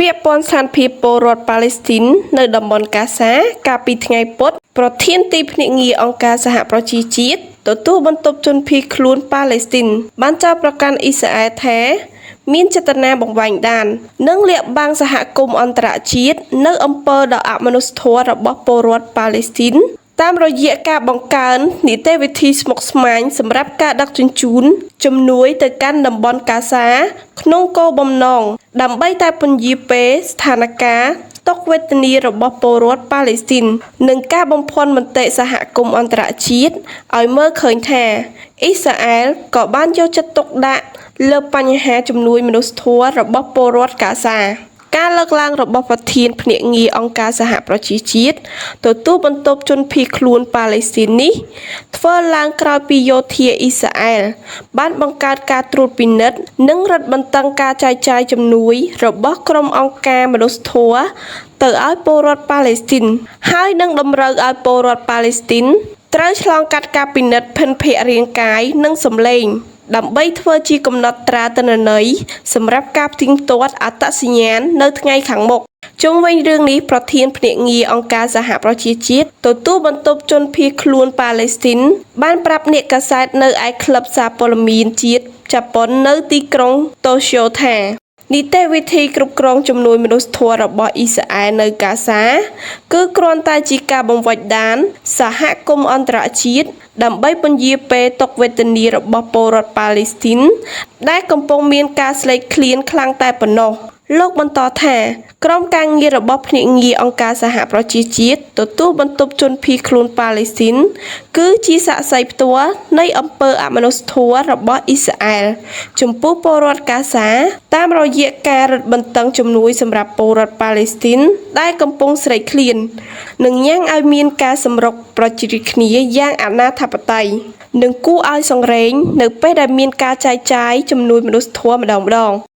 ពាក់ព័ន្ធស្ថានភាពពលរដ្ឋប៉ាឡេស្ទីននៅតំបន់កាសាកាលពីថ្ងៃពុធប្រធានទីភ្នាក់ងារអង្គការសហប្រជាជាតិទទួលបន្ទុកជនភៀសខ្លួនប៉ាឡេស្ទីនបានចោទប្រកាន់អ៊ីស្រាអែលថា មានចេតនាបង្វែងដាន និងលាក់បាំងសហគមន៍អន្តរជាតិនូវអំពើដ៏អមនុស្សធម៌របស់ពលរដ្ឋប៉ាឡេស្ទីន តាមរយៈការបង្កើននីតិវិធីស្មុគស្មាញសម្រាប់ការដឹកជញ្ជូនជំនួយទៅកាន់តំបន់កាសា ក្នុងគោលបំណងដើម្បីតែពន្យារពេលស្ថានភាពទុក្ខវេទនារបស់ពលរដ្ឋប៉ាឡេស្ទីន និងការបំភាន់មតិសហគមន៍អន្តរជាតិឲ្យមើលឃើញថា អ៊ីស្រាអែលក៏បានយកចិត្តទុកដាក់លើបញ្ហាជំនួយមនុស្សធម៌របស់ពលរដ្ឋកាសា។ ការលើកឡើងរបស់ប្រធានភ្នាក់ងារអង្គការសហប្រជាជាតិទទួលបន្ទុកជនភៀសខ្លួនប៉ាឡេស្ទីននេះ ធ្វើឡើងក្រោយពីយោធាអ៊ីស្រាអែលបានបង្កើនការត្រួតពិនិត្យ និងរឹតបន្តឹងការចែកចាយជំនួយរបស់ក្រុមអង្គការមនុស្សធម៌ទៅឲ្យពលរដ្ឋប៉ាឡេស្ទីន ហើយនឹងតម្រូវឲ្យពលរដ្ឋប៉ាឡេស្ទីនត្រូវឆ្លងកាត់ការពិនិត្យភិនភាគរាងកាយនិងសំឡេង ដើម្បីធ្វើជាកំណត់ត្រាទិន្នន័យសម្រាប់ការផ្ទៀងផ្ទាត់អត្តសញ្ញាណនៅថ្ងៃខាងមុខ។ ជុំវិញរឿងនេះប្រធានភ្នាក់ងារអង្គការសហប្រជាជាតិទទួលបន្ទុកជនភៀសខ្លួនប៉ាឡេស្ទីន បានប្រាប់អ្នកកាសែតនៅឯក្លឹបសារព័ត៌មានជាតិជប៉ុននៅទីក្រុងតូក្យូថា នីតិវិធីគ្រប់គ្រងជំនួយមនុស្សធម៌របស់អ៊ីស្រាអែលនៅកាសា គឺគ្រាន់តែជាការបង្វែងដានសហគមន៍អន្តរជាតិដើម្បីពន្យារពេលទុក្ខវេទនារបស់ពលរដ្ឋប៉ាឡេស្ទីន ដែលកំពុងមានការស្រេកឃ្លានខ្លាំងតែប៉ុណ្ណោះ។ លោកបន្តថា ក្រុមការងាររបស់ភ្នាក់ងារអង្គការសហប្រជាជាតិទទួលបន្ទុកជនភៀសខ្លួនប៉ាឡេស្ទីន គឺជាសាក្សីផ្ទាល់នៃអំពើអមនុស្សធម៌របស់អ៊ីស្រាអែលចំពោះពលរដ្ឋកាសា តាមរយៈការរឹតបន្តឹងជំនួយសម្រាប់ពលរដ្ឋប៉ាឡេស្ទីនដែលកំពុងស្រេកឃ្លាន និងញ៉ាំងឲ្យមានការសម្រុកប្រជារាស្ត្រគ្នាយ៉ាងអនាធិបតេយ្យ និងគួរឲ្យសង្រេងនៅពេលដែលមានការចែកចាយជំនួយមនុស្សធម៌ម្តងៗ។